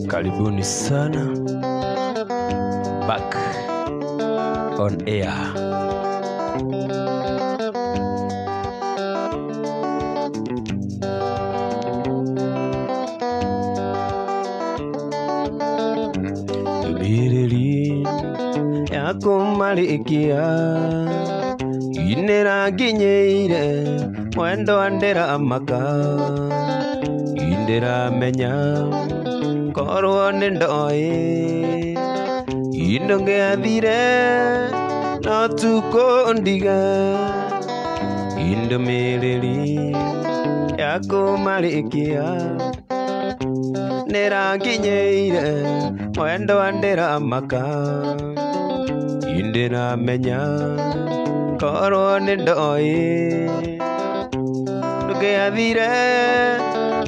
Karibuni sana back on air. Ndũmĩrĩri ya kũmarĩkia inĩranginyĩire mwendwa ndĩramaka indĩramenya korwo nĩ ndoĩ indũngĩathire no tukũndiga indũmĩrĩri ya kũmarĩkia nĩranginyĩire mwendwa ndĩramaka indĩramenya korwo nĩ ndoĩ ndũngĩathire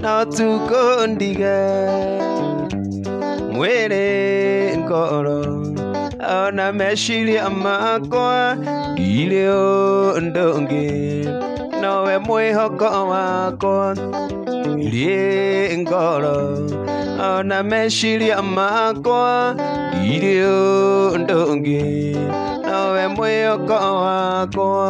no tukũndiga mwĩrĩ ngoro ona meciria makwa ndirĩ ũndũ ũngĩ nowe mwĩhoko wakwa ndirĩ ngoro ona meciria makwa ndirĩ ũndũ ũngĩ nowe mwĩhoko wakwa.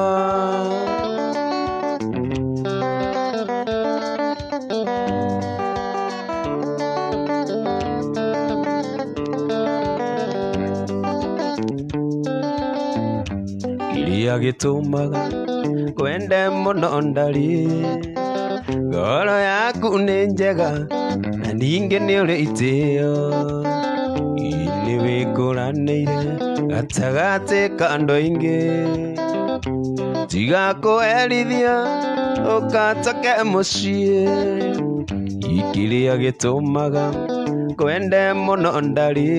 Kĩrĩa gĩtũmaga ngwende mũno ndarĩ ngoro yaku nĩ njega na ningĩ nĩ ũrĩ itĩo nĩ wĩkũranĩire gatagatĩ ka andũ aingĩ tiga kũherithia ũkatoke mũciĩ kĩrĩa gĩtũmaga ngwende mũno ndarĩ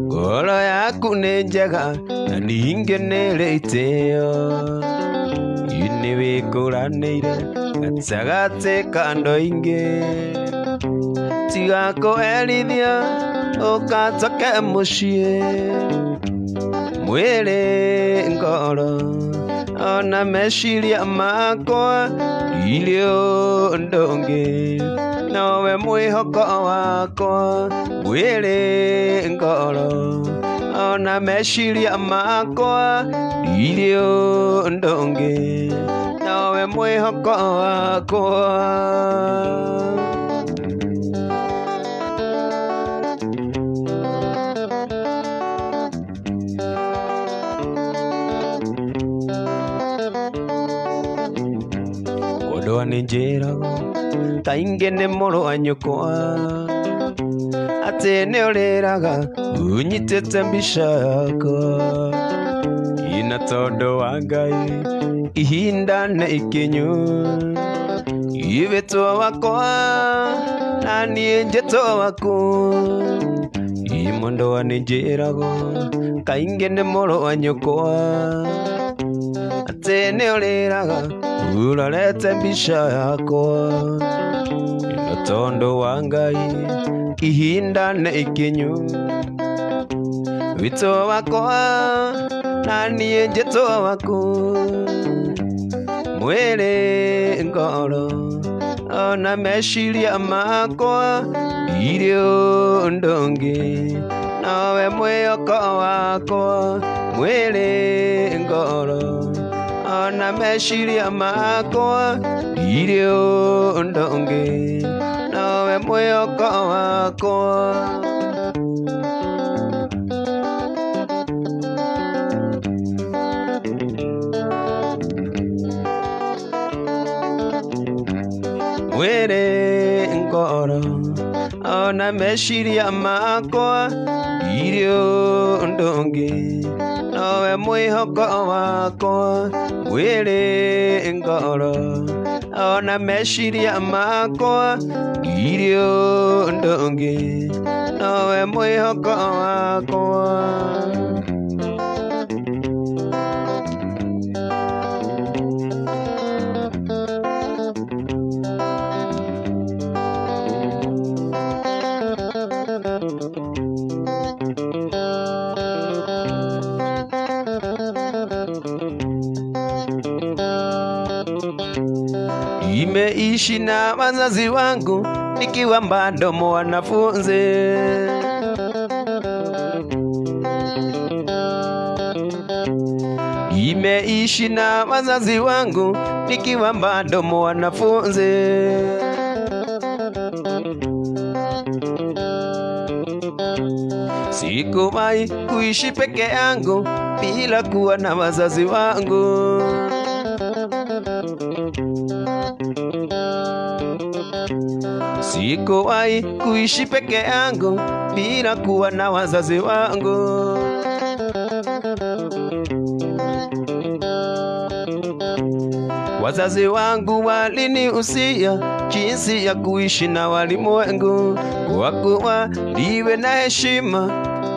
ngoro yaku nĩ njega na ningĩ nĩ ĩrĩ itĩo nĩ wĩkũranĩire gatagatĩ ka andũ aingĩ tiga kũherithia ũkatoke mũciĩ mwĩrĩ ngoro ona meciria makwa ndirĩ ũndũ ũngĩ nowe mwĩhoko wakwa mwĩrĩ ngoro ona meciria makwa ndirĩ ũndũ ũngĩ nowe mwĩhoko wakwa. Mwendwa nĩ njĩragwo kaingĩ nĩ mũrũ wa nyũkwa atĩ nĩ ũrĩraga ũnyitĩte mbica yakwa ina tondũ wa Ngai ihinda nĩ ikinyu iwĩtwo wakwa na niĩ njĩtwo waku mwendwa nĩ njĩragwo kaingĩ nĩ mũrũ wa nyũkwa atĩ nĩ ũrĩraga ũrorete mbica yakwa na tondũ wa Ngai ihinda nĩ ikinyu wĩtwo wakwa na niĩ njĩtwo waku mwĩrĩ ngoro ona meciria makwa ndirĩ ũndũ ũngĩ nowe mwĩhoko wakwa mwĩrĩ ngoro ona meciria makwa ndirĩ ũndũ ũngĩ nowe mwĩhoko wakwa. Mwĩrĩ, ngoro ona meciria makwa, ndirĩ ũndũ ũngĩ nowe mwĩhoko wakwa. Mwĩrĩ, ngoro ona meciria makwa, ndirĩ ũndũ ũngĩ nowe mwĩhoko wakwa. Nimeishi na wazazi wangu nikiwa bado mwanafunzi. Nimeishi na wazazi wangu nikiwa bado mwanafunzi. Sikuwahi kuishi peke yangu bila kuwa na wazazi wangu. Sikuwahi kuishi peke yangu bila kuwa na wazazi wangu. Wazazi wangu walinihusia jinsi ya kuishi na walimwengu, kwa kuwa ndiwe na heshima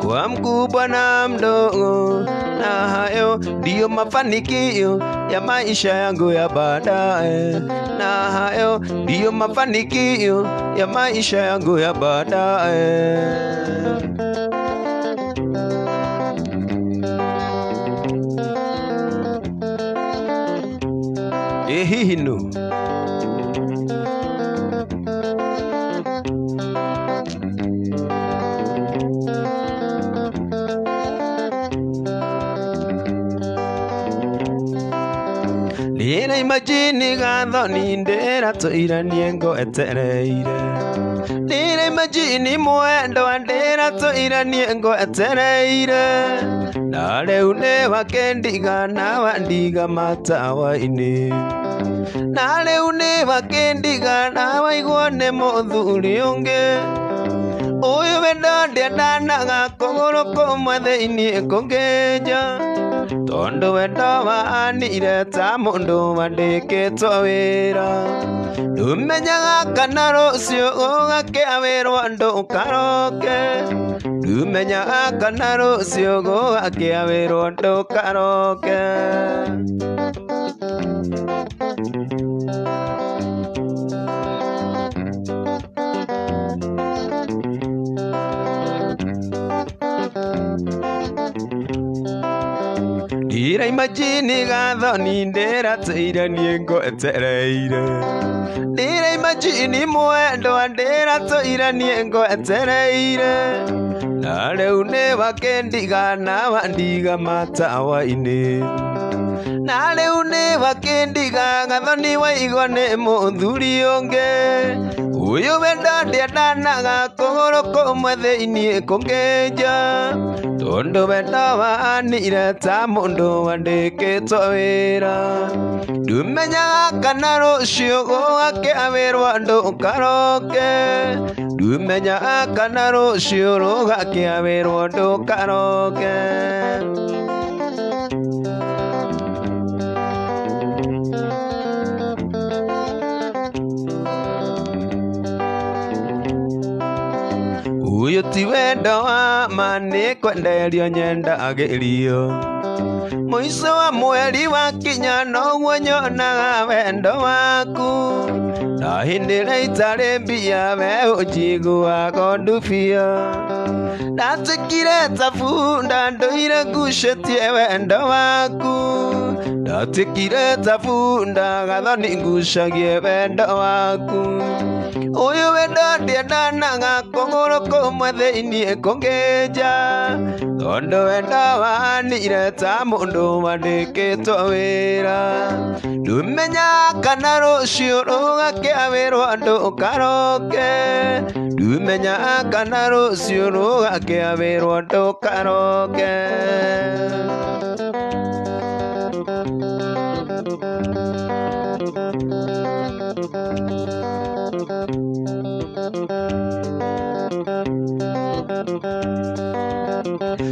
kwa mkubwa na mdogo, na hayo ndiyo mafanikio ya maisha yangu ya baadaye, na hayo ndiyo mafanikio ya maisha yangu ya baadaye. Ehihino. Rĩra imajini gathoni ndĩra tũiranie ngwetereire. Rĩra imajini mwendwa ndĩra tũiranie ngwetereire. Na rĩu nĩ wakĩndiga na wandiga matawa-inĩ. Na rĩu nĩ wakĩndiga na waigwo nĩ mũthuri ũngĩ. Ũyũ wendo ndĩendanaga kũgũrũ kũmwe thĩinĩ kũngĩ nja. Tondũ wendo waanire ta mũndũ wandĩkĩtwo wĩra. Ndũmenyaga kana rũciũ gũgakĩa wĩrwo ndũkaroke. Ndũmenyaga kana rũciũ gũgakĩa wĩrwo ndũkaroke. Ndĩra imajini gathoni ndĩra tũiranie ngwetereire. Ndĩra imajini mwendwa ndĩra tũiranie ngwetereire. Na rĩu nĩ wakĩndiga na wandiga matawa-inĩ. Na rĩu nĩ wakĩndiga gathoni waigwo nĩ mũthuri ũngĩ. Ũyũ wendo ndĩendanaga kũgũrũ kũmwe thĩinĩ kũngĩ nja. Tondũ wendo waanire ta mũndũ wandĩkĩtwo wĩra. Ndũmenyaga kana rũciũ gũgakĩa wĩrwo ndũkaroke. Ndũmenyaga kana rũciũ rũgakĩa wĩrwo ndũkaroke. Ũyũ ti wendo wa ma nĩ kwenderio nyendagĩrio. Mũico wa mweri wakinya noguo nyonaga wendo waku. Na hĩndĩ ĩrĩa itarĩ mbia we ũnjiguaga ndubia. Ndatuĩkire ta bunda ndũire ngucĩtie wendo waku. Ndatuĩkire ta bunda gathoni ngucagie wendo waku. Ũyũ wendo ndĩendanaga kũgũrũ kũmwe thĩinĩ kũngĩ nja. Tondũ wendo waanire ta mũndũ wandĩkĩtwo wĩra. Ndũmenyaga kana rũciũ rũgakĩa wĩrwo ndũkaroke. Ndũmenyaga kana rũciũ rũgakĩa wĩrwo ndũkaroke.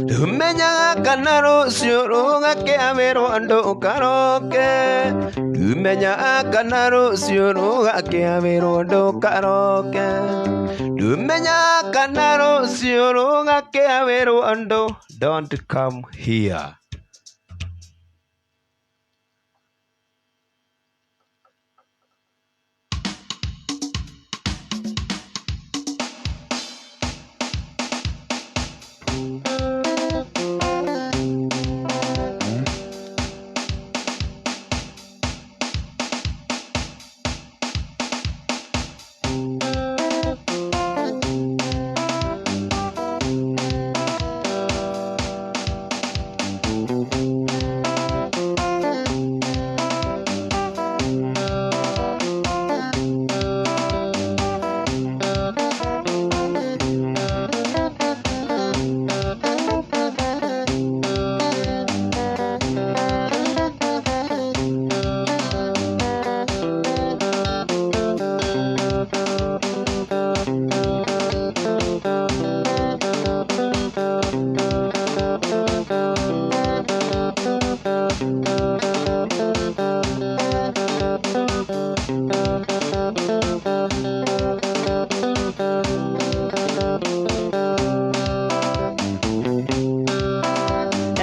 Ndumenyaga kana rũciũ rũgakĩa wĩrwo ndũkaroke. Ndumenyaga kana rũciũ rũgakĩa wĩrwo ndũkaroke. Ndumenyaga kana rũciũ rũgakĩa wĩrwo ndũ. Don't come here.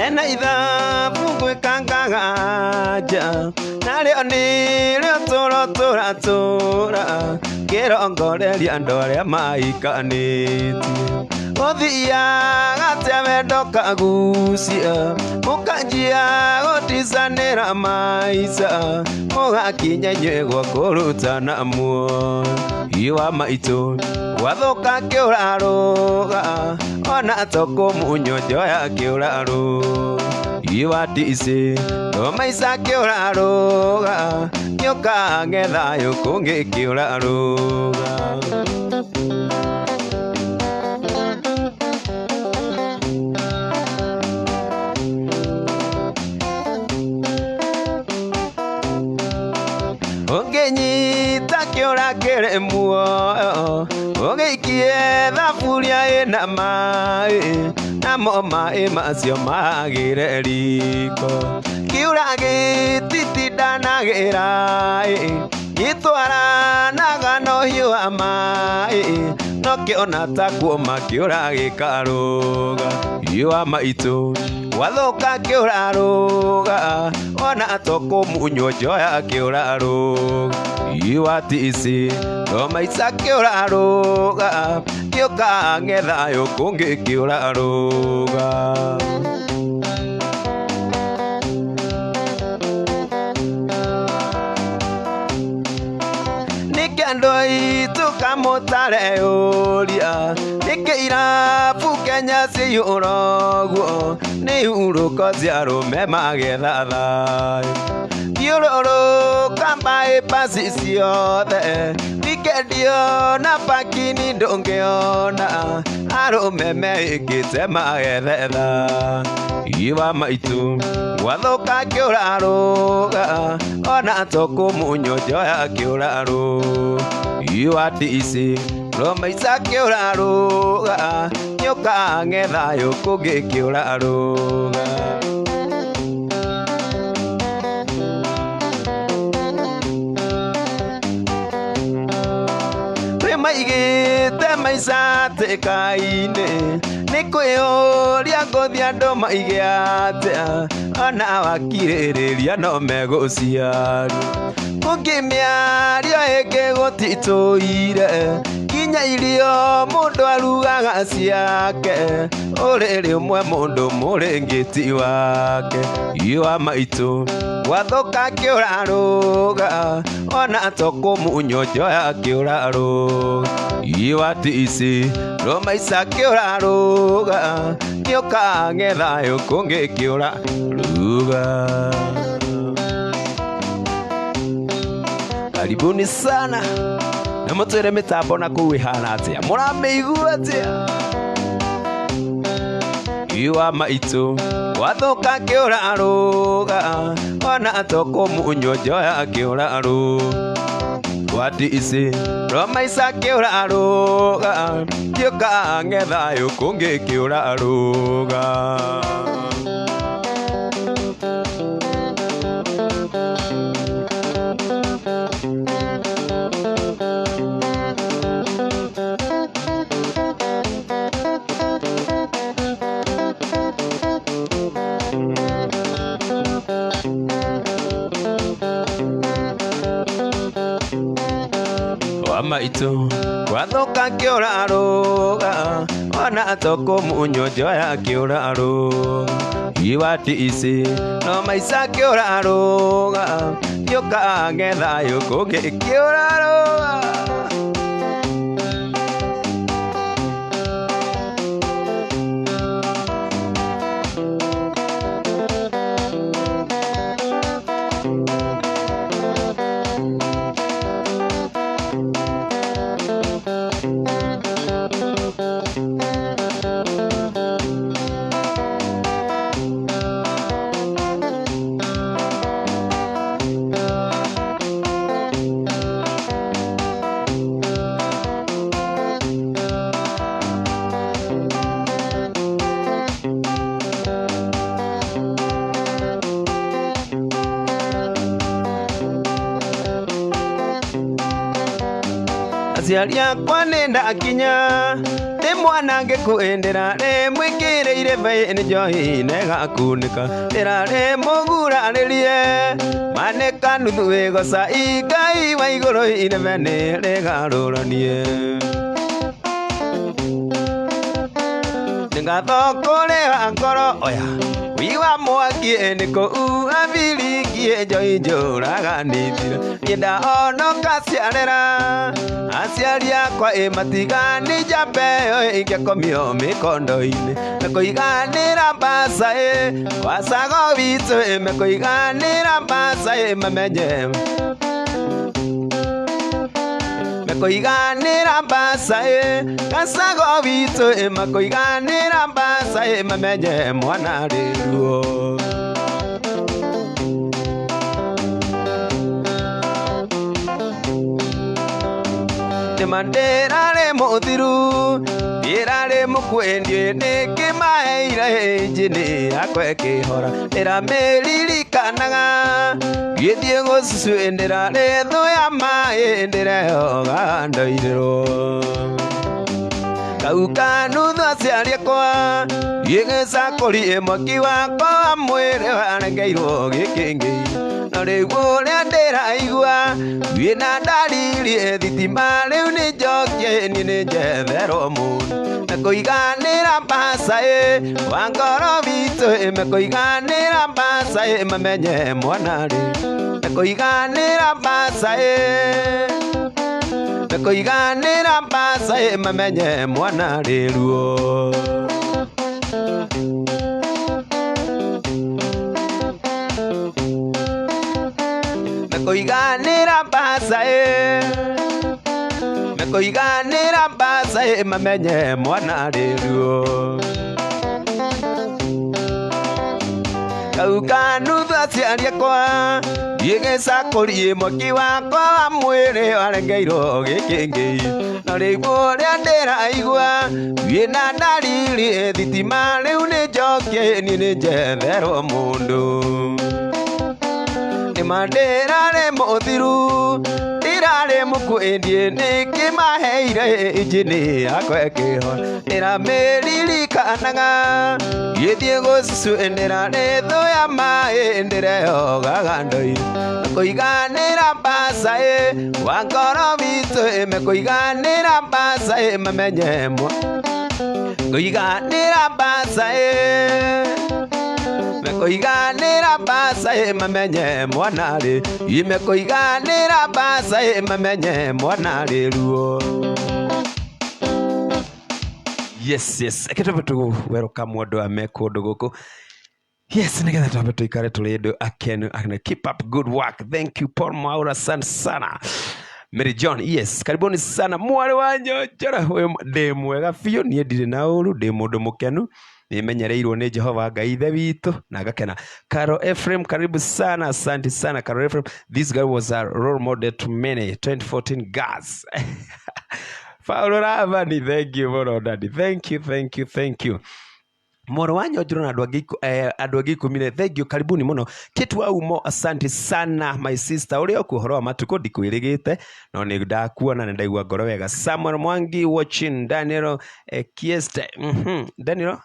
Ena ithabu ngwĩka ngaganja narĩo nĩrĩo tũro tũratũra ngĩrongoreria andũ arĩa maikanĩtie gũthiaga atĩa wendo kagucia mũkanjia gũticanĩra maica mũgakinya inyuĩ gwa kũrutana muoyo iwa maitũ gwathũka kĩũrarũga ona tũkũmunywo njoya kĩũrarũga iwa ndici no maica kĩũrarũga nĩũkage thayũ kũngĩ kĩũrarũga. Ũngĩnyita kĩũra kĩrĩ muoyo ũgĩikie thaburia ĩna maĩ namo maĩ macio magĩre riko kĩũra gĩtitindanagĩra gĩtwaranaga na ũhiũ wa maĩ no kĩona ta kuoma kĩũra gĩkarũga iwa maitũ gwathũka kĩũrarũga ona tũkũmunywo njoya kĩũrarũga iwa tici no maica kĩũrarũga kĩũkange thayũ kũngĩ kĩũrarũga. Nĩkĩ andũ aitũ kamũtareyũria nĩkĩ irabu Kenya ciyũra ũguo nĩ hurũko cia arũme magetha thayũ thiũrũrũka mbaĩ pasi ciothe wikendi ona bakini ndũngĩona arũme meĩkĩte magethe thayũ iwa maitũ gwathũka kĩũrarũga ona tũkũmunywo njoya kĩũrarũga iwa tici no maica kĩũrarũga nĩũkange thayũ kũngĩ kĩũrarũga. Maigĩte maica tĩka-inĩ nĩ kwĩyũria ngũthiĩ andũ maige atĩa ona wakirĩrĩria no megũciaria kũngĩ mĩario ĩngĩ gũtitũire nginya irio mũndũ arugaga ciake ũrĩrĩ ũmwe mũndũ mũrĩngĩti wake iwa maitũ gwathũka kĩũrarũga ona tũkũmunywo njoya kĩũrarũga iwa tici no maica kĩũrarũga nĩũkange thayũ kũngĩ kĩũrarũga. Karibuni sana na mũtwĩre mĩtambo na kũu ĩhana atĩa mũramĩigua atĩa iwa maitũ gwathũka kĩũrarũga ona tũkũmunywo njoya kĩũrarũga Wati ici romaica kĩũrarũga kĩũkange thayũ kũngĩ kĩũrarũga. Wa maitũ gwathoka kĩũrarũga ona toko munyo njoya kĩũrarũga iwati ici no maica kĩũrarũga kĩũkange thayũ kũngĩ kĩũrarũga. Aciari akwa nĩ ndakinya ndĩ mwana ngĩkwendera rĩ mwĩkĩrĩire baĩ njohi negakunĩka ndĩrarĩ mũgurarĩrie manĩka nuthu ĩgoca Ngai wa igũrũ irebe rĩgarũranie nĩngathokũrĩha ngoro oya wiwa mwaki nĩkũu abiringie njohi njũraganithire niĩ ndahonoka ciarera aciari akwa ĩ matigani njambe ĩyo ingĩakomio mĩkondo-inĩ mekũiganĩra mbaca ĩ wacago witũ ĩ mekũiganĩra mbaca ĩ mamenye mekũiganĩra mbaca ĩ gacago witũ ĩ makũiganĩra mbaca ĩ mamenye mwana rĩruo. Nĩma ndĩrarĩ mũthiru ndĩrarĩ mũkwendie nĩkĩmaheire injini yakwa ĩkĩhora ndĩramĩririkanaga ngĩthiĩ gũcuĩndĩra rĩthũ ya maĩ ndĩrehoga ndoirĩrwo kau kanuthu aciari akwa gĩgĩcakũri mwaki wakwa wa mwĩrĩ warengeirwo gĩkĩngĩ no rĩu ũrĩa ndĩraigua wĩna ndariri thitima rĩu nĩ njokie niĩ nĩ njetherwo mũndũ mekũiganĩra mbaca ĩ wa ngoro witũ ĩ mekũiganĩra mbaca ĩ mamenye mwana rĩ mekũiganĩra mbaca ĩ mekũiganĩra mbaca ĩ mamenye mwana rĩruo. Mekũiganĩra mbaca ĩ mekũiganĩra mbaca ĩ mamenye mwana rĩruo. Kau kanuthu aciari akwa gĩgĩcakũrie mwaki wakwa wa mwĩrĩ warengeirwo gĩkĩngĩ no rĩu ũrĩa ndĩraigua wĩna ndariri thitima rĩu nĩ njokie niĩ nĩ njetherwo mũndũ nĩma ndĩrarĩ mũthiru ndĩrarĩ mũkwendie nĩkĩmaheire injini yakwa ĩkĩhora ndĩramĩririkanaga ngĩthiĩ gũcuĩndĩra rĩthũ ya maĩ ndĩrehogaga ndoire mekũiganĩra mbaca ĩ wa ngoro witũ ĩ mekũiganĩra mbaca ĩ mamenye mwa kũiganĩra mbaca ĩ mekũiganĩra mbaca ĩ mamenye mwana rĩ ĩ mekũiganĩra mbaca ĩ mamenye mwana rĩruo. Yes, yes, reke twambe tũ welcome andũ aya me kũndũ gũkũ. Yes, nĩgetha twambe tũikare tũrĩ andũ akenu. Keep up good work. Thank you Paul Mwaura, asante sana. Mary John, yes, karibuni sana mwarĩ wa Nyonjora. Ũyũ ndĩ mwega biũ, niĩ ndirĩ na ũru, ndĩ mũndũ mũkenu. Nĩmenyereirwo nĩ Jehova Ngai ithe witũ na ngakena. Caro Ephraim, karibu sana, asante sana Caro Ephraim. This guy was a role model to many 2014 girls. Paulo Rabani, thank you mũno daddy, thank you, thank you, thank you. Mũrũ wa Nyonjoro na andũ angĩ andũ angĩ 10 nĩ thank you, karibuni mũno. Kate wa Umo, asante sana my sister. Ũrĩa ũkuo ũhoro wa matukũ ndikwĩrĩgĩte no nĩ ndakuona nĩ ndaigua ngoro wega. Samuel Mwangi watching. Daniel Kieste, Daniel,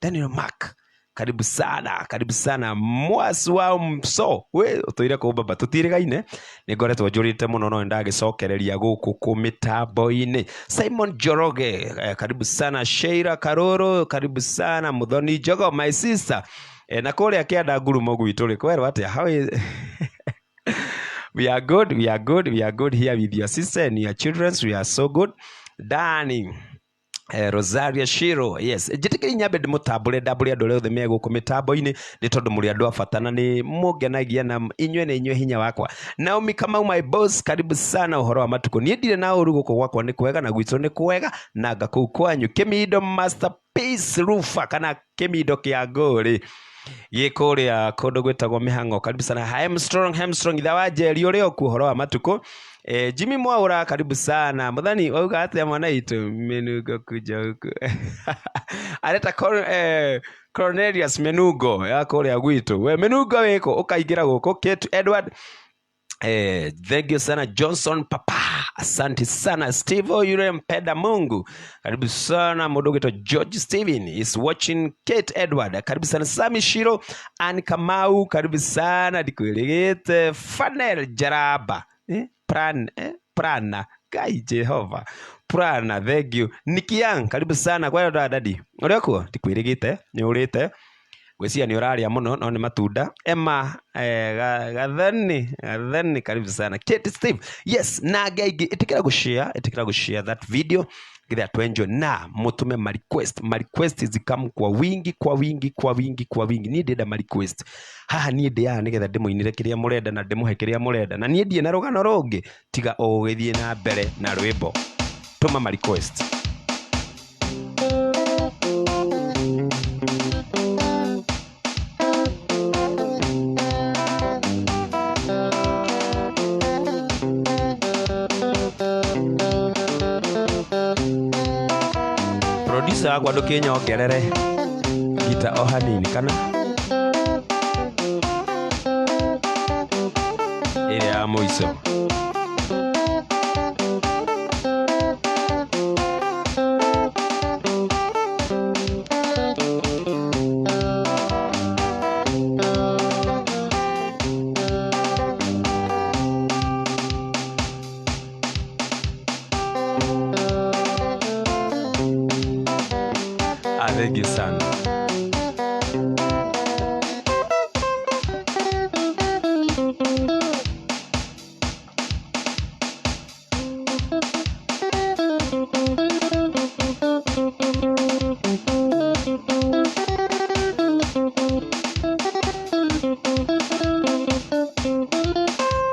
Daniel Mark, karibu sana, karibu sana. Mwasi wa mso we ũtũire kũ baba, tũtirĩgaine, nĩ ngoretwo njũrĩte mũno no nĩndagĩcokereria gũkũ kũ mĩtambo-inĩ. Simon Njoroge, karibu sana. Sheila Karoro, karibu sana. Muthoni Njogo, my sister, na kũrĩa kĩanda ngurumo gwitũ rĩ kwerwo atĩa? How is We are good, we are good, we are good here with your sister and your children. We are so good. Dani, Rosaria Shiro, yes. Njĩtĩkĩri nyambe ndĩmũtambũre, ndambũre andũ arĩa othe me gũkũ mĩtambo-inĩ nĩ tondũ mũrĩ andũ a bata na nĩ mũngenagia na inyuĩ nĩ inyuĩ hinya wakwa. Naomi Kamau, my boss, karibu sana. Ũhoro wa matukũ, niĩ ndirĩ na ũru, gũkũ gwakwa nĩ kwega na gwitũ nĩ kwega na nga kũu kwanyu. Kĩmindo Masterpiece Rufa kana kĩmindo kĩa ngũrĩ gĩ kũrĩa kũndũ gwĩtagwo mĩhang'o, karibu sana. Hamstrong, Hamstrong, itha wa Njeri, ũrĩa ũkuo ũhoro wa matukũ. Jimmy Mwaura, karibu sana. Muthani wauga atĩa mwana witũ Menugo kuja huku areta Cornelius Menugo ya kũrĩa gwitũ. We Menugo wĩkũ ũkaingĩra gũkũ. Kate Edward, thank you sana. Johnson Papa, asante sana. Steve yule mpenda Mungu, karibu sana. Mũndũ ũgwĩtwo George Steven is watching. Kate Edward, karibu sana. Sami Shiro, Ann Kamau, karibu sana, ndikwĩrĩgĩte. Fanel Jaraba, Prana, Ngai Jehova Prana, thank you. Nikiang, karibu sana. Kwa dadi ũrĩa kuo ndikwĩrĩgĩte, nĩ ũrĩte, ngwĩciria nĩ ũrarĩa mũno no nĩ matunda. Emma, Gathani, Gathani, karibu sana. Kate Steve, yes, na angĩ aingĩ, ĩtĩkĩra gũshare, ĩtĩkĩra gũshare that video nĩgetha twenjoy na mũtũme ma request. Ma request zikamu kwa wingi, kwa wingi, kwa wingi, kwa wingi. Niĩ ndĩrenda ma request haha, niĩ ndĩ haha nĩgetha ndĩmũinĩre kĩrĩa mũrenda na ndĩmũhe kĩrĩa mũrenda, na niĩ ndirĩ na rũgano rũngĩ tiga o gũgĩthiĩ na mbere na rwĩmbo. Tũma ma request. Producer wakwa, ndũkĩnyongerere gita o hanini kana ĩrĩa ya mũico. Ah, thank you sana.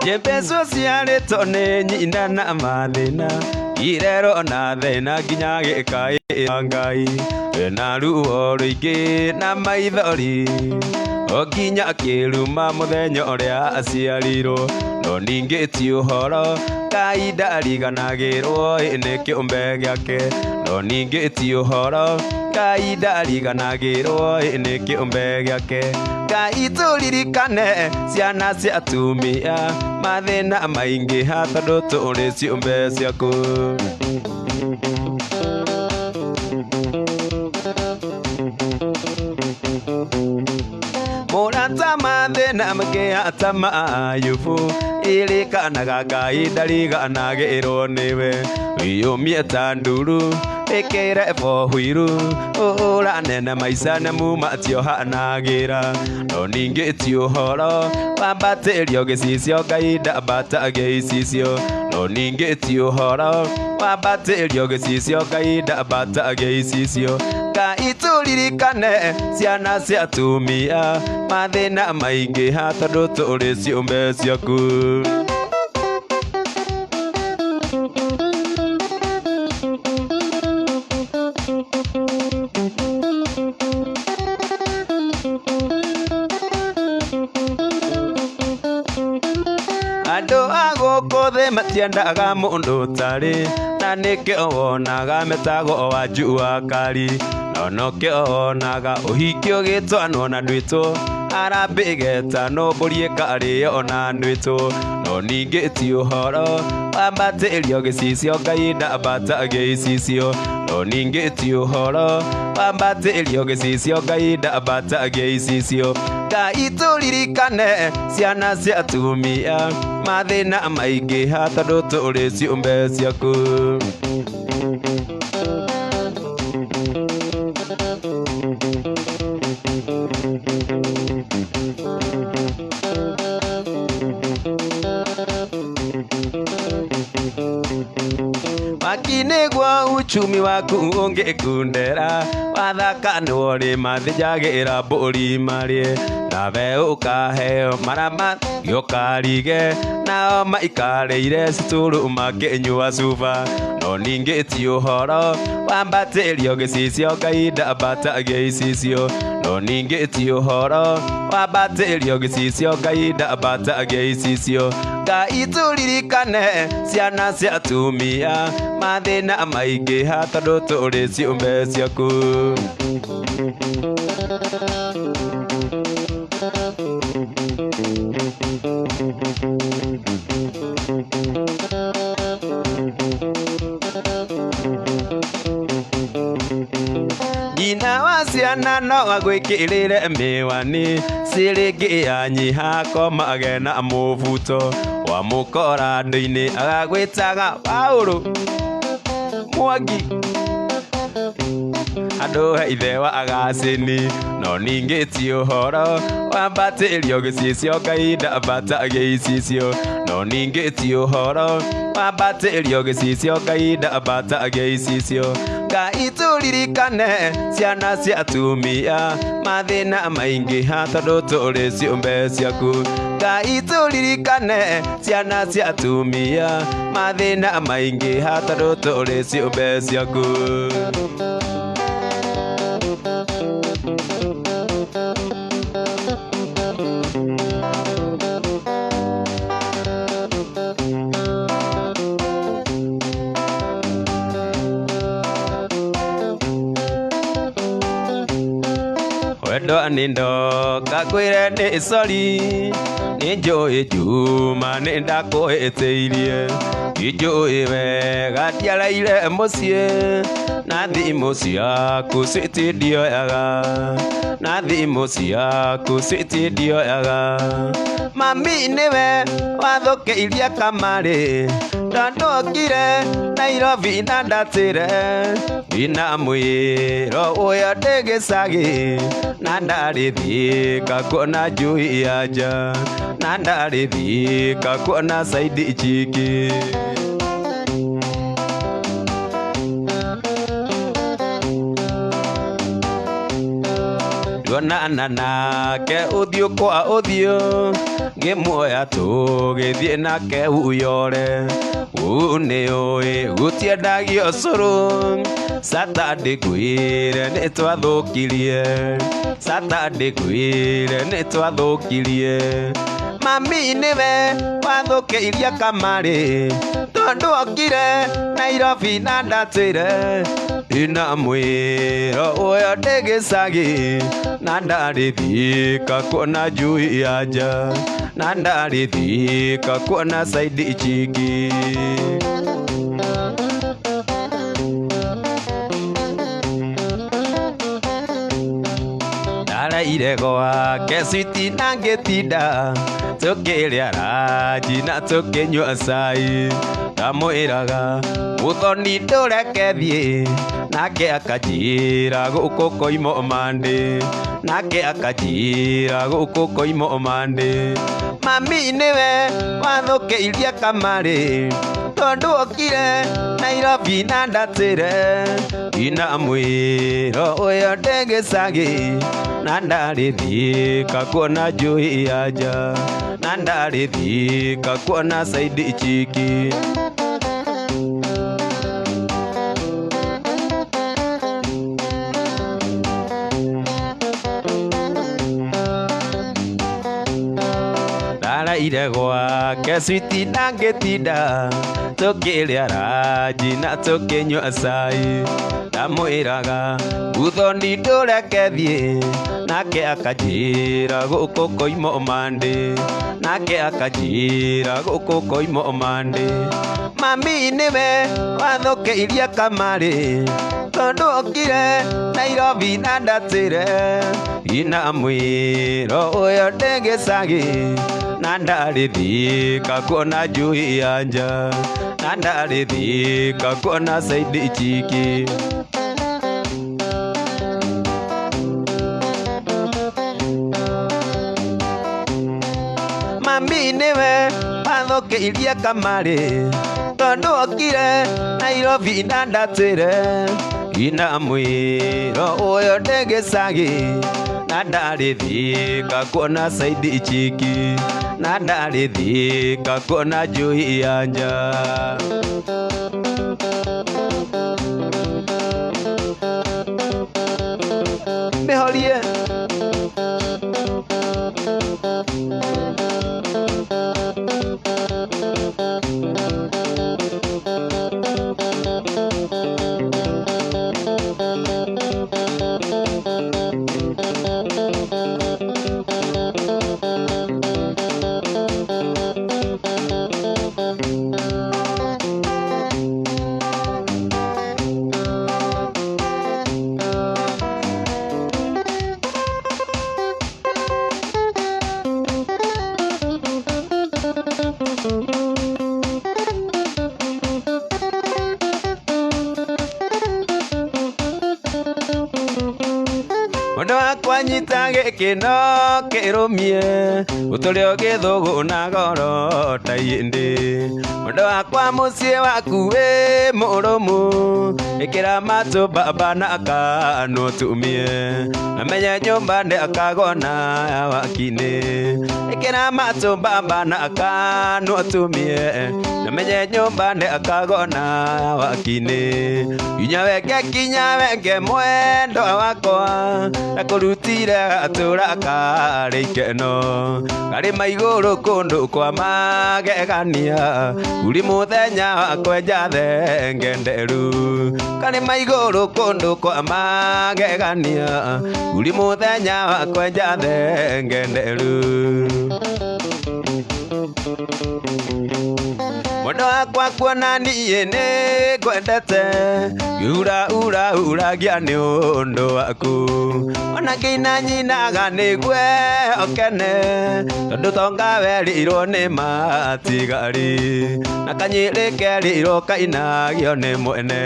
Jembeco ciarĩtwo nĩ nyina na mathĩna, irero na thĩna nginya gĩkaĩra Ngai na ruo rũingĩ na maithori o nginya akĩruma mũthenya ũrĩa aciarirwo, no ningĩ ti ũhoro Ngai ndariganagĩrwo nĩ kĩũmbe gĩake, no ningĩ ti ũhoro Ngai ndariganagĩrwo nĩ kĩũmbe gĩake. Ngai tũririkane ciana cia atumia, mathĩna maingĩha tondũ tũrĩ ciũmbe ciaku. Mũrata, mathĩna makĩhata ma Ayubu, ririkanaga Ngai ndariganagĩrwo nĩwe. Wĩyũmie ta nduru, ĩkĩre bohwiru, ũhũrane na maica nĩmu matiohanagĩra, no ningĩ ti ũhoro wambatĩrio gĩcicio, Ngai ndambatagia icicio, no ningĩ ti ũhoro wambatĩrio gĩcicio, Ngai ndambatagia icicio. Ngai tũririkane ciana cia atumia, mathĩna maingĩha tondũ tũrĩ ciũmbe ciaku. Matiendaga mũndũ ũtarĩ na nĩkĩo wonaga metagwo wa jua kali. No nokĩo wonaga ũhiki ũgĩtwanwo na ndwĩtwo harambĩ ĩgetanwo mbũri ĩkarĩo na ndwĩtwo. No ningĩ ti ũhoro wambatĩrio gĩcicio Ngai ndambatagia icicio. No ningĩ ti ũhoro wambatĩrio gĩcicio Ngai ndambatagia icicio. Ngai tũririkane ciana cia atumia mathĩna maingĩha tondũ tũrĩ ciũmbe ciaku. Waki nĩguo uchumi waku ũngĩkundera wathaka nĩworĩ mathĩnjagĩra mbũri marĩe nawe ũkaheo marama gĩũkarige nao maikarĩire citũrũ makĩnyua cuba. No ningĩ ti ũhoro wambatĩrio gĩcicio Ngai ndambatagia icicio. No ningĩ ti ũhoro wambatĩrio gĩcicio Ngai ndambatagia icicio. Ngai tũririkane ciana cia atumia mathĩna maingĩha tondũ tũrĩ ciũmbe ciaku. Nyina wa ciana no agwĩkĩrĩre mĩwani ciringi yanyiha komage na mũbuto wamũkora andũ-inĩ agagwĩtaga Paũlũ Mwangi andũ he ithe wa Agacĩni. No ningĩ ti ũhoro wambatĩrio gĩcicio Ngai ndambatagia icicio. No ningĩ ti ũhoro wambatĩrio gĩcicio Ngai ndambatagia icicio. Ngai tũririkane ciana cia atumia mathĩna maingĩha tondũ tũrĩ ciũmbe ciaku. Ngai tũririkane ciana cia atumia mathĩna maingĩha tondũ tũrĩ ciũmbe ciaku. Wendo nĩ ndoka ngwĩre nĩ sorry nĩ njũĩ Juma nĩ ndakũhĩtĩirie njũĩ wega ndiaraire mũciĩ na thimũ ciaku switi ndioyaga na thimũ ciaku switi ndioyaga. Mami nĩwe wathũkĩirie kamarĩ tondũ okire Nairobi na ndatĩre ndina mwĩro ũyũ ndĩ gĩcagi na ndarĩ thika kuona njui ya nja na ndarĩ thika kuona saidi chiki. Tuonana nake ũthiũ kwa ũthiũ ngĩmuoya tũgĩthiĩ nake uyore uu nĩũĩ gũtiendagio cũrũ Saturday ngwĩre nĩtwathũkirie Saturday ngwĩre nĩtwathũkirie. Mami nĩwe wathũkĩirie kamarĩ tondũ okire Nairobi na ndatĩre ndina mwĩro ũyũ ndĩ gĩcagi na ndarĩ thika kuona njui ya nja na ndarĩ thika kuona saidi chiki. Ndaraire gwake switi na ngĩtinda tũkĩrĩa ranji na tũkĩnyua cai ndamwĩraga mũthoni ndũreke thiĩ nake akanjĩra gũkũ koimo mandĩ nake akanjĩra gũkũ koimo mandĩ. Mami nĩwe wathũkĩirie kamarĩ tondũ okire Nairobi na ndatĩre ndina mwĩro ũyũ ndĩ gĩcagi na ndarĩ thika kuona njui ya nja na ndarĩ thika kuona saidi chiki. Ndathire gwake switi na ngĩtinda, tũkĩrĩa ranji na tũkĩnyua cai. Ndamwĩraga muthoni ndũreke thiĩ, nake akanjĩra gũkũ koima ũmandĩ, nake akanjĩra gũkũ koima ũmandĩ. Mami nĩwe wathũkĩirie kamarĩ, tondũ okire Nairobi na ndatĩre. Ina mwĩro ũyũ ndĩ gĩcagi, na ndarĩ thika kuona njui ya nja, na ndarĩ thika kuona saidi chiki. Mami nĩwe wathũkĩirie kamarĩ, tondũ okire Nairobi na ndatĩre. Ina mwĩro ũyũ ndĩ gĩcagi, na ndarĩ thika kuona saidi chiki, na ndarĩ thika kuona njui ya nja. Mĩhorie. Mwendwa wakwa nyita gĩkĩ no kĩrũmie, ũtũre ũgĩthũgũna goro ta ihĩndĩ. Mwendwa wakwa mũciĩ waku wĩ mũrũmu, ĩkĩra matũ baba na kanua ũtumie, amenye nyũmba nĩ akagona ya waki-inĩ. Ĩkĩra matũ baba na kanua ũtumie, amenye nyũmba nĩ akagona ya waki-inĩ. Kinya wenge kinya wenge mwendwa wakwa, ndakũrutire gatũra karĩ ikeno, karĩma igũrũ kũndũ kwa magegania, uri mũthenya wa kwenja thenge nderu. Karĩma igũrũ kũndũ kwa magegania, uri mũthenya wa kwenja thenge nderu. Mwendwa wakwa kuona niĩ nĩ ngwendete, ngĩhura ura uragia nĩ ũndũ waku. Ona ngĩina nyinaga nĩgue ũkene, tondũ tonga werirwo nĩ matigari, na kanyĩrĩ kerirwo kainagio nĩ mwene.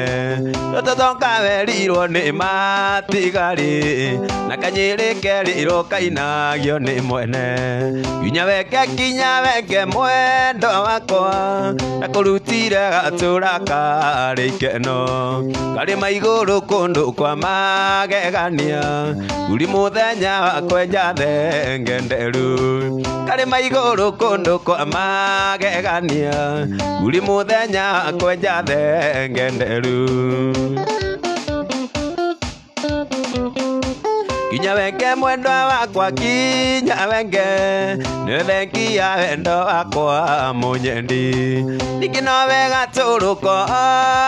Tondũ tonga werirwo nĩ matigari, na kanyĩrĩ kerirwo kainagio nĩ mwene. Kinya wenge kinya wenge mwendwa wakwa, ndakũrutire gatũra karĩ ikeno, karĩma igũrũ kũndũ kwa magegania, uri mũthenya wa kwenja thenge nderu. Karĩma igũrũ kũndũ kwa magegania, uri mũthenya wa kwenja thenge nderu. Kinya wenge mwendwa wakwa kinya wenge, nĩ thengia ya wendo wakwa mũnyendi. Ningĩ no wega tũrũko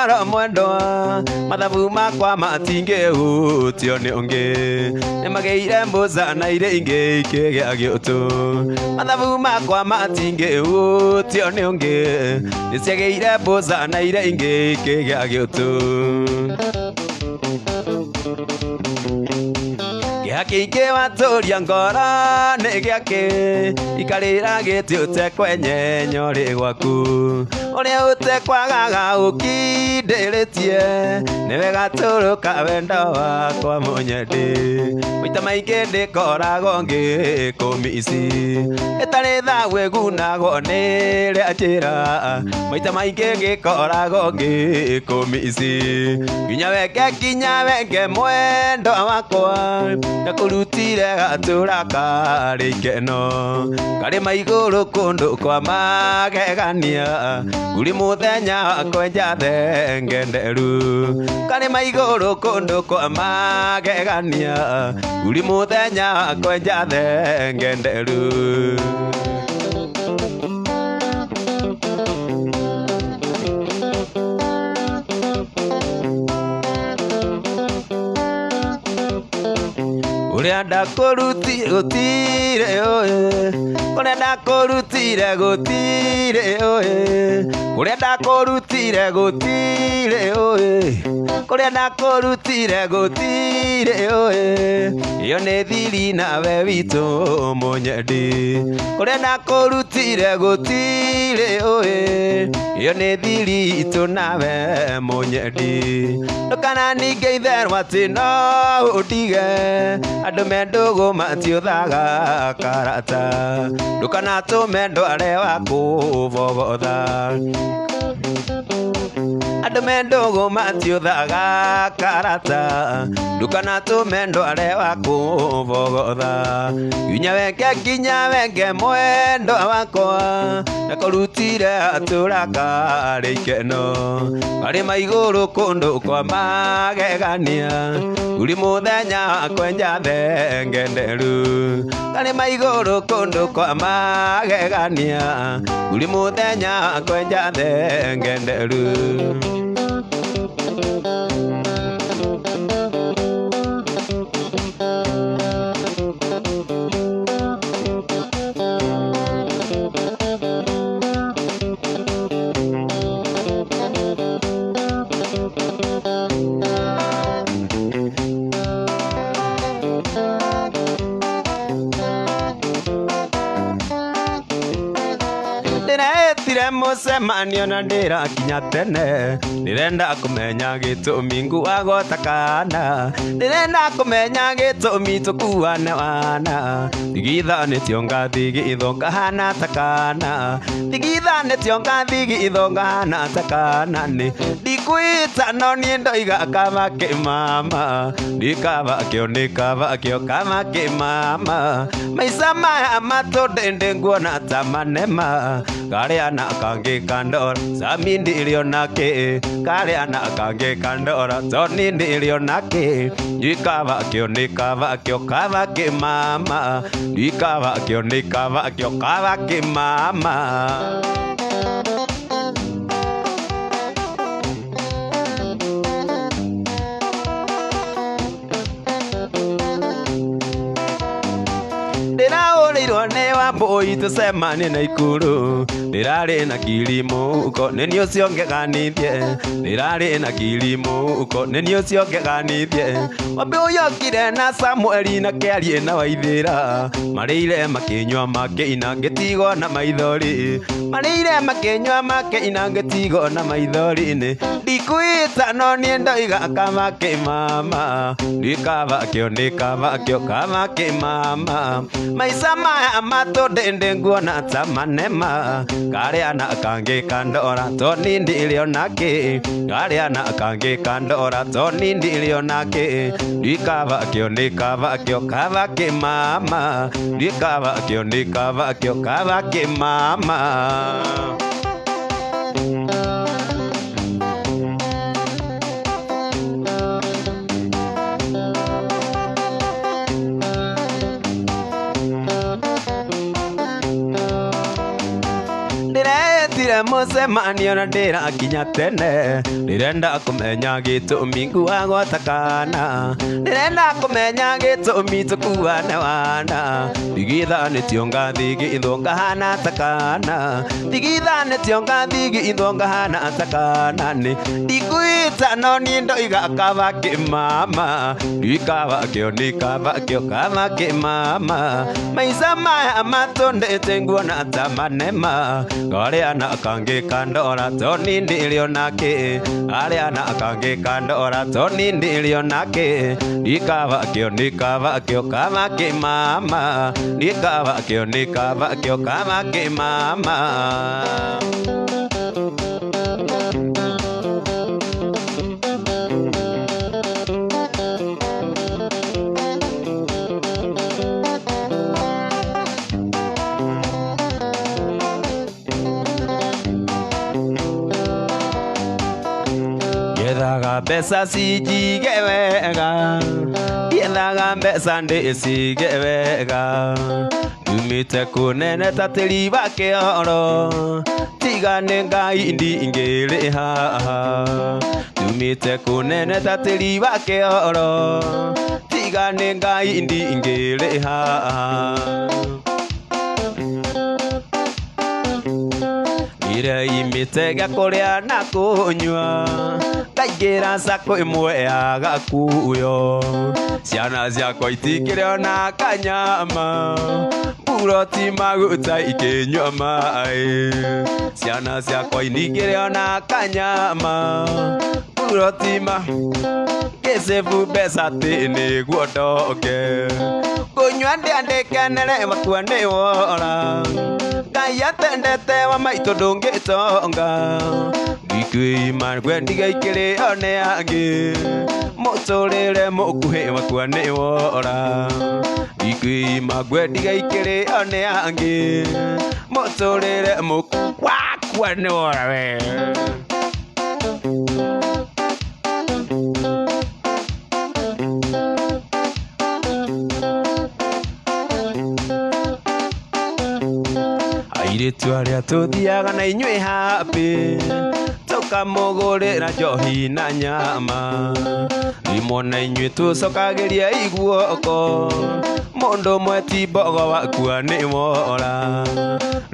oro mwendwa, mathabu makwa matingĩhutio nĩ ũngĩ. Nĩmagĩire mbũca na irĩ ingĩ ikĩgĩa gĩũtũ, mathabu makwa matingĩhutio nĩ ũngĩ. Nĩciagĩire mbũca na irĩ ingĩ ikĩgĩa gĩũtũ. Kĩeha kĩingĩ watũria ngoro nĩ gĩakĩ, ikarĩra gĩtĩ ũtekwenyenya ũrĩ gwaku. Ũrĩa ũtekwagaga ũkindĩrĩtie, nĩwe gatũrũka wendo wakwa mũnyendi. Maita maingĩ ndĩkoragwo ngĩkũmici, ĩtarĩ thaũ ĩgunagwo nĩ rĩa njĩra. Maita maingĩ ngĩkoragwo ngĩkũmici, kinya wenge kinya wenge mwendwa wakwa, ndakũrutire gatũra karĩ ikeno, karĩma igũrũ kũndũ kwa magegania, uri mũthenya wa kwenja thenge nderu. Karĩma igũrũ kũndũ kwa magegania, uri mũthenya wa kwenja thenge nderu. Kũrĩa ndakũrutire gũtirĩ ũĩ, kũrĩa ndakũrutire gũtirĩ ũĩ, kũrĩa ndakũrutire gũtirĩ ũĩ, kũrĩa ndakũrutire gũtirĩ ũĩ, ĩyo nĩ thiri nawe witũ mũnyendi. Kũrĩa ndakũrutire gũtirĩ ũĩ, ĩyo nĩ thiri itũ nawe mũnyendi. Ndũkananingĩ itherũ atĩ no ũndige, andũ me ndũgũ matiũthaga karata, ndũkanatũme ndware wa kũbobotha. Andũ me ndũgũ matiũthaga karata, ndũkanatũme ndware wa kũbogotha. Nginya wenge nginya wenge mwendwa wakwa, ndakũrutire atũra karĩ ikeno, karĩma igũrũ kũndũ kwa magegania, uri mũthenya kwenja thenge nderu. Karĩma igũrũ kũndũ kwa magegania, uri mũthenya kwenja thenge nderu. Ndĩretire mũcemanio na ndĩrakinya tene, ndĩrenda kũmenya gĩtũmi nguagwo ta kana, ndĩrenda kũmenya gĩtũmi tũkuane wana, thigithanĩtio ngathigithwo ngahana ta kana, thigithanĩtio ngathigithwo ngahana ta kana, nĩ ndikwĩta no niĩ ndoiga kaba kĩmama, ndikaba kĩo nĩkaba kĩo kaba kĩmama, maica maya matũndĩndĩ nguona ta manema, karĩa na kangĩ kandora sami ndĩrĩ onakĩ, karĩa na kangĩ kandora toni ndĩrĩ onakĩ, ndikaba kĩo nĩkaba kĩo kaba kĩmama, ndikaba kĩo nĩkaba kĩo kaba kĩmama. Ndĩraũrĩirwo nĩ Wambũi tũcemanie na Ikuru, ndĩrarĩ na kiri mũhuko nĩ niĩ ũcio ngeganithie, ndĩrarĩ na kiri mũhuko nĩ niĩ ũcio ngeganithie. Wambũi okire na Samueli na Kĩarie na Waithĩra, marĩire makĩnyua makĩina ngĩtigwo na maithori, marĩire makĩnyua makĩina ngĩtigwo na maithori. Nĩ ndikwĩta no niĩ ndoiga kaba kĩmama, ndikaba kĩo nĩkaba kĩo kaba kĩmama, maica maya matũndĩndĩ nguona ta manema, karĩa na kangĩ kandora toni ndĩrĩ onakĩ, karĩa na kangĩ kandora toni ndĩrĩ onakĩ, ndikaba kĩo nĩkaba kĩo kaba kĩmama, ndikaba kĩo nĩkaba kĩo kaba kĩmama. Ndĩretire mũcemanio na ndĩrakinya tene, ndĩrenda kũmenya gĩtũmi nguagwo ta kana, ndĩrenda kũmenya gĩtũmi tũkuane wana, thigithanĩtio ngathigithwo ngahana ta kana, thigithanĩtio ngathigithwo ngahana ta kana, nĩ ndikwĩta no niĩ ndoiga kaba kĩmama, ndikaba kĩo nĩkaba kĩo kaba kĩmama, maica maya matũndĩte nguona ta manema, karĩa na kangĩ kandora toni ndĩrĩ onakĩ, karĩa na kangĩ kandora toni ndĩrĩ onakĩ, ndikaba kĩo nĩkaba kĩo kaba kĩmama, ndikaba kĩo nĩkaba kĩo kaba kĩmama. Ndiethaga mbeca cinjige wega, ndiethaga mbeca ndĩcige wega, ndumĩte kũnene ta tĩri wa kĩoro, tiga nĩ Ngai ndingĩrĩ haha, ndumĩte kũnene ta tĩri wa kĩoro, tiga Ndiga nĩ Ngai ndingĩrĩha. Ndĩreimĩte gĩa kũrĩa na kũnyua, ngaingĩra sacco ĩmwe ya gakuyo. Ciana ciakwa itikĩrĩ ona kanyama, mburoti maguta ikĩnyua maĩ. Ciana ciakwa itikĩrĩ ona kanyama, mburoti ma ngĩcĩbu mbeca atĩ nĩguo ndonge. Kũnyua ndĩandĩkenere wakua nĩ wora, Ngai atendete wa maitũ ndũngĩtonga. Ndikwĩima ngwendige ikĩrĩo nĩ angĩ, mũtũrĩre mũkuhĩ wakua nĩ wora. Ndikwĩima ngwendige ikĩrĩo nĩ angĩ, mũtũrĩre mũkuhĩ wakua nĩ wora we. Airĩtu arĩa tũthiaga na inyuĩ happy, tũkamũgũrĩra njohi na nyama. Rĩmwe na inyuĩ tũcokagĩria iguoko, mũndũ ũmwe ti mbogo wakua nĩ wora.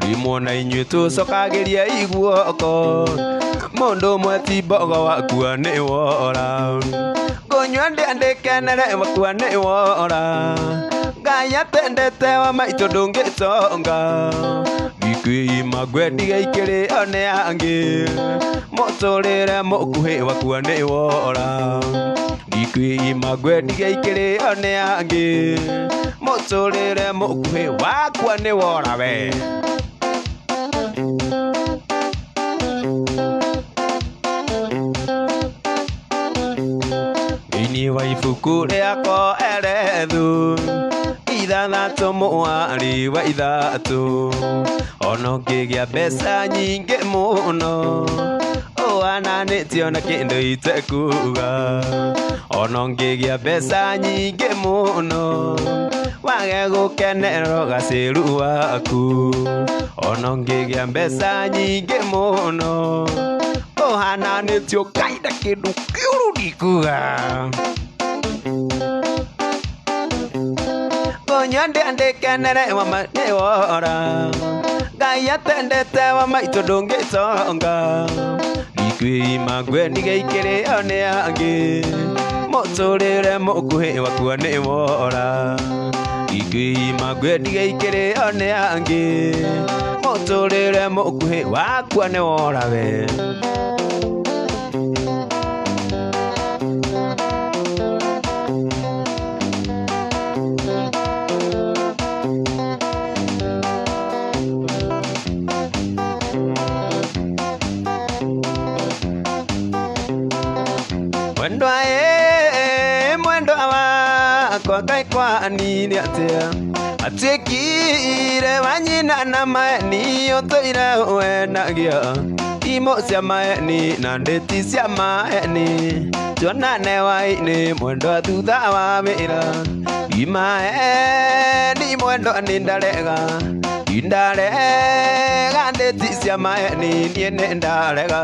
Rĩmwe na inyuĩ tũcokagĩria iguoko, mũndũ ũmwe ti mbogo wakua nĩ wora. Kũnyua ndĩandĩkenere wakua nĩ wora, Ngai atendete wa maitũ ndũngĩtonga. Ndikwĩima ngwendige ikĩrĩo nĩ angĩ, mũtũrĩre mũkuhĩ wakua nĩ wora. Ndikwĩima ngwendige ikĩrĩo nĩ angĩ, mũtũrĩre mũkuhĩ wakua nĩ wora we. Thĩinĩ wa ibuku rĩakwa erethu ithathatũ mũhari wa ithatũ, ona ũngĩgĩa mbeca nyingĩ mũno, ũhananĩtio na kĩndũ itekuga. Ona ũngĩgĩa mbeca nyingĩ mũno, wage gũkenerera ũgacĩru waku. Ona ũngĩgĩa mbeca nyingĩ mũno, ũhananĩtio Ngai na kĩndũ kĩũru ndikuga. Kũnyua ndĩandĩkenere wa nĩ wora, Ngai atendete wa maitũ ndũngĩtonga. Ndikwĩima ngwendige ikĩrĩo nĩ angĩ, mũtũrĩre mũkuhĩ wakua nĩ wora. Ndikwĩima ngwendige ikĩrĩo nĩ angĩ, mũtũrĩre mũkuhĩ wakua nĩ wora we. Mwendwa ĩ, mwendwa wakwa Ngai kwanire atĩa, atuĩkire wa nyina na maeni ũtũire wendagia imo cia maeni na ndĩti cia maeni, tuonane hwaĩ-inĩ mwendwa thutha wa wĩra. Imaeni mwendwa nĩ ndarega, ndarega ndĩti cia maeni niĩ nĩ ndarega.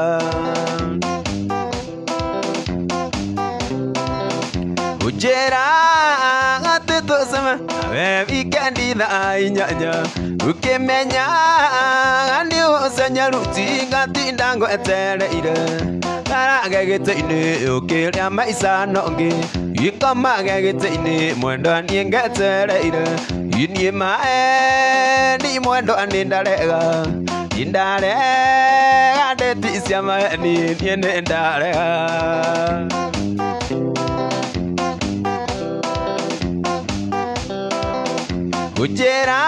Ũnjĩra atĩ tũceme nawe wikendi thaa inyanya, ũkĩmenya nĩ ũcenyeru tingatinda ngwetereire. Karage gĩtĩ-inĩ ũkĩrĩa maica nongĩ, ikomage gĩtĩ-inĩ mwendwa niĩ ngetereire. Niĩ maeni mwendwa nĩ ndarega, ndarega ndĩti cia maeni niĩ nĩ ndarega. Ũnjĩra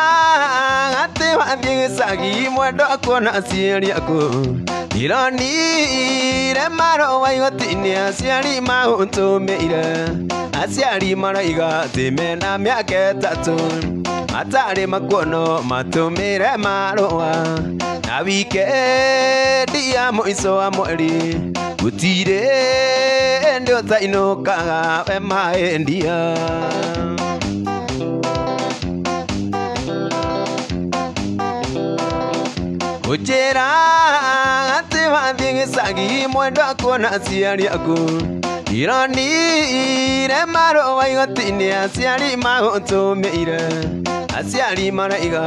atĩ wathiĩ gĩcagi mwendwa kuona aciari aku, Ndĩronire marũa igoti-inĩ aciari maũtũmĩire, aciari maroiga atĩ mena mĩaka ĩtatũ matarĩ makuono matũmĩre marũa. Na wikendi ya mũico wa mweri gũtirĩ hĩndĩ ũtainũkaga we maendia. Ũnjĩra atĩ wathiĩ gĩcagi mwendwa kuona aciari aku, Ironire marũa igoti-inĩ aciari magũtũmĩire, aciari maraiga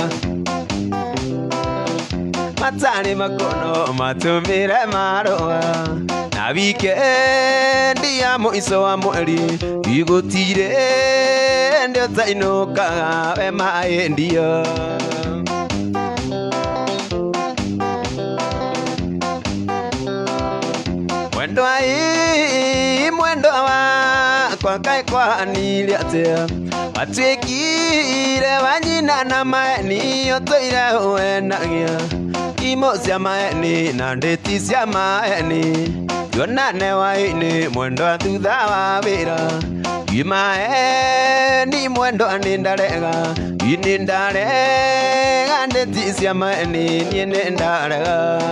matarĩ makono matũmĩre marũa na wikendi ya mũico wa mweri igũtirĩ ndĩ ũtainũkaga we maĩ ndio. Mwendwa ĩ mwendwa wakwa kaĩ kwahanire atĩa watuĩkire wa nyina na maeni ũtũire ũenagia imo cia maeni na ndĩti cia maeni tuonane hwaĩ-inĩ mwendwa thutha wa wĩra i maeni mwendwa nĩ ndarega i nĩ ndarega ndĩti cia maeni niĩ nĩ ndarega.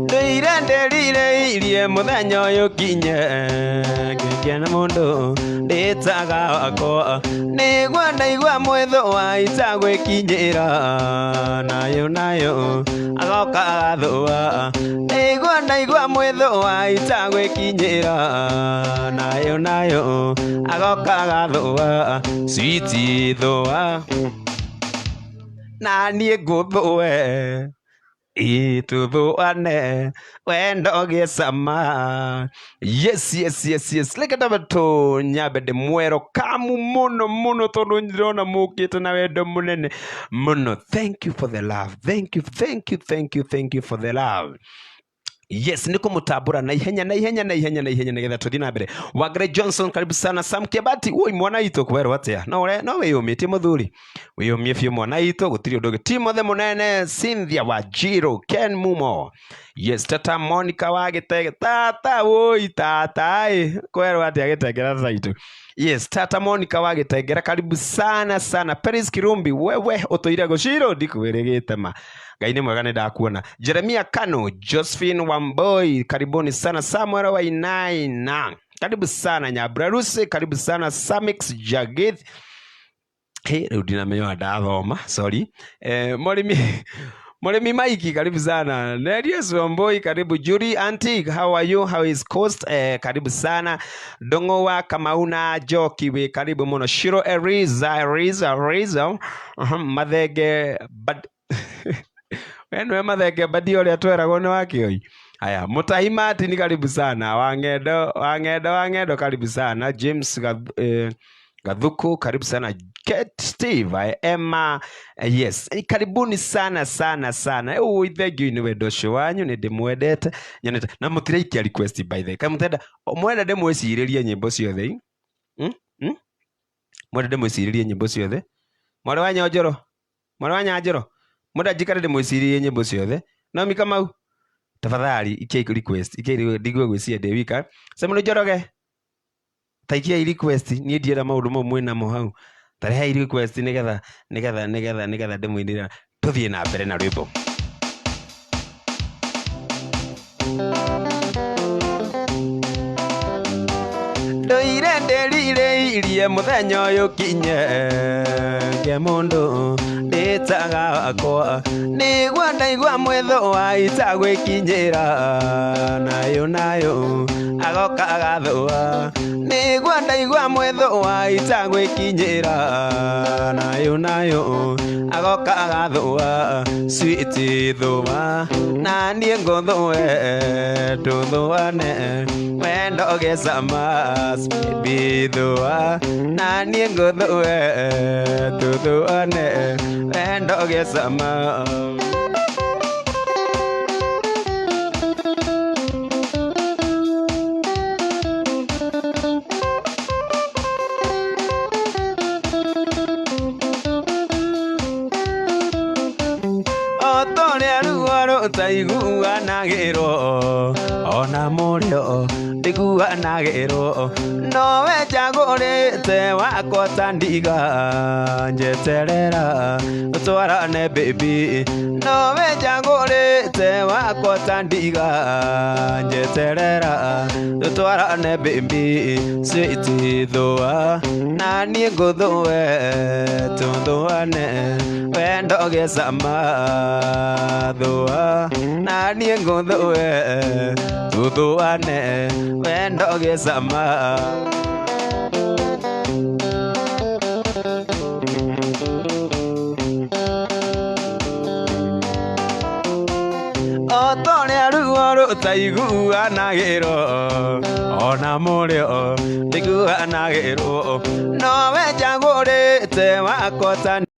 Ndũire ndĩrirĩirie mũthenya ũyũ ũkinye ngĩgĩa na mũndũ ndĩtaga wakwa nĩguo ndaigua mwĩthũ wa itagwĩkinyĩra nayo nayo agoka agathũa nĩguo ndaigua mwĩthũ wa itagwĩkinyĩra nayo nayo agoka agathũa switi thũa na niĩ ngũthũe ituthuane wendo gĩcama. Yes, yes, yes, yes, reke tambe tũnyambe ndĩmwero kamu mũno mũno tondũ ndĩrona mũkĩte na wendo mũnene mũno. Thank you for the love, thank you, thank you, thank you, thank you for the love. Yes, nĩ kũmũtambũra na ihenya na ihenya na ihenya na ihenya nĩgetha tũthiĩ na mbere. Wangari Johnson, karibu sana. Sam Kĩabati, woi mwana witũ kwerwo atĩa? No ũre no wĩyũmĩtie mũthuri, wĩyũmie biũ mwana witũ, gũtirĩ ũndũ ũngĩ. Timothy Mũnene, Cynthia Wanjiru, Ken Mumo, yes, tata Monica wa Gĩtege, tata woi tata ĩ kwerwo atĩa Gĩtengera tata itũ. Yes, tata Monica wa Gĩtengera, karibu sana sana. Peris Kirumbi, wewe ũtũire gũcirũ ndikwĩrĩgĩte ma Ngai nĩ mwega nĩ ndakuona. Jeremia Kano, Josephine Wamboi, karibuni sana. Samuel Wainaina, karibu sana. Nyabura Lucy, karibu sana. Samix Jagith, hey, rĩu ndinamenya ndathoma, sorry. Mũrĩmi Mũrĩmi Maiki, karibu sana. Nerius Wamboi, karibu. Julie Antique, how are you? How is coast? Karibu sana. Dongo wa Kamauna Njoki, wĩ karibu mũno. Shiro Eriza, Eriza, Eriza. Mathenge but we nĩwe Mathenge Badi ũrĩa tweragwo nĩ wa Kĩoi. Haya, Mutahi Martin, karibu sana. Wang'endo, Wang'endo, Wang'endo, karibu sana. James Gathuku, karibu sana. Kate Steve, Emma, yes, karibuni sana sana sana. Ui, thank you nĩ wendo ũcio wanyu, nĩ ndĩmwendete nyonete na mũtiraikia request by the way. Kaĩ mũtenda mwenda ndĩmwĩcirĩrie nyĩmbo ciothe? Hmm? Hmm? Mwenda ndĩmwĩcirĩrie nyĩmbo ciothe? Mwarĩ wa Nyanjoro, mwarĩ wa Nyanjoro, mwenda njikare ndĩmwĩcirĩrie nyĩmbo ciothe? Naomi Kamau, tafadhali ikiai request, ikiai ndigue gwĩciria ndĩ wika. Samuel Njoroge, ta ikiai request, niĩ ndienda maũndũ mau mwĩnamo hau. Ta rehai request nĩgetha nĩgetha nĩgetha nĩgetha ndĩmũinĩre tũthiĩ na mbere na rwĩmbo. Ndũire ndĩrirĩirie mũthenya ũyũ ũkinye nge mũndũ ndĩtaga wakwa nĩguo ndaigua mwĩthũ wa itagwĩkinyĩra nayo nayo agoka agathũa nĩguo ndaigua mwĩthũ wa itagwĩkinyĩra nayo nayo agoka agathũa switi thũa na niĩ ngũthũe tũthũane wendo ũgĩcama baby thũa na niĩ ngũthũe tũthũane wendo ũgĩcama. Mũrĩo ndiguanagĩrwo, nowe njagũrĩte wakwa ta ndiga. Njeterera tũtwarane baby, nowe njagũrĩte wakwa ta ndiga. Njeterera tũtwarane baby, sweet thũa na niĩ ngũthũe, tũthũane wendo gĩcama. Thũa na niĩ ngũthũe, tũthũane wendo gĩcama. O ta ũrĩa ruo rũtaiguanagĩrwo, ona mũrĩo ndiguanagĩrwo, nowe njagũrĩte wakwa ta.